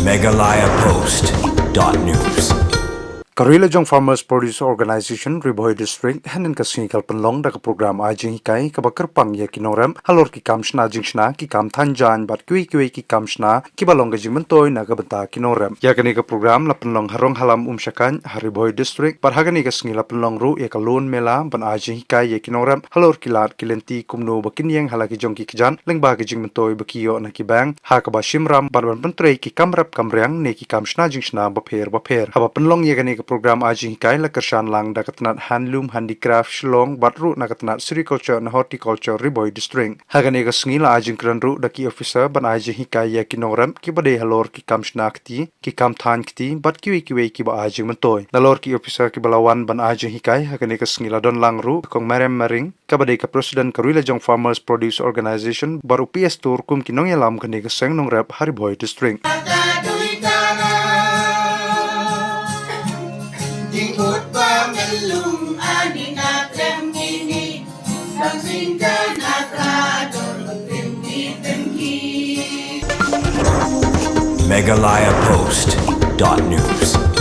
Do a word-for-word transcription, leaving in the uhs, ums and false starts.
Meghalaya Post dot news. Ka Ri Lajong Farmers Produce Organization, Ri Bhoi District, hynnin ka sngi ka la pynlong da ka program ai jinghikai kaba kyrpang ïa ki nongrep halor ki kam shna jingshna, ki kam thaiñ jaiñ bad kiwei kiwei ki kam shna kiba long ka jingmyntoi na ka bynta ki nongrep. Ïa kane ka program la pynlong ha Rong Halam Umshakaiñ ha Ri Bhoi District, bad ha kane ka sngi la pynlong ruh ïa ka Loan Mela ban ai jinghikai ïa ki nongrep halor ki lad ki lynti kumno ba kin ïeng ha la ki jong ki kjat lyngba ki jingmyntoi ba ki ïoh na ki bank, ha kaba shim ram bad ban pyntrei ki kam rep kam riang ne ki kam shna jingshna bapher bapher. Haba pynlong ïa kane ka program ai jinghikai la kyrshan lang da ka tnat Handloom Handicraft Shillong bad ruh na ka tnat Sericulture and Horticulture Ri Bhoi District. Ha kane ka sngi la ai jingkren ruh da ki officer ban ai jinghikai ïa ki nongrep kiba dei halor ki kam shna kti, ki kam thaiñ kti bad kiwei kiwei kiba ai jingmyntoi. Nalor ki officer kiba la wan ban ai jinghikai ha kane ka sngi la don lang ruh Kong Mariam Maring, kaba dei ka President ka Ri Lajong Farmers Produce Organization, bad u P S Tur kum ki nongïalam kane ka seng nongrep ha Ri Bhoi District. Meghalaya Post dot news.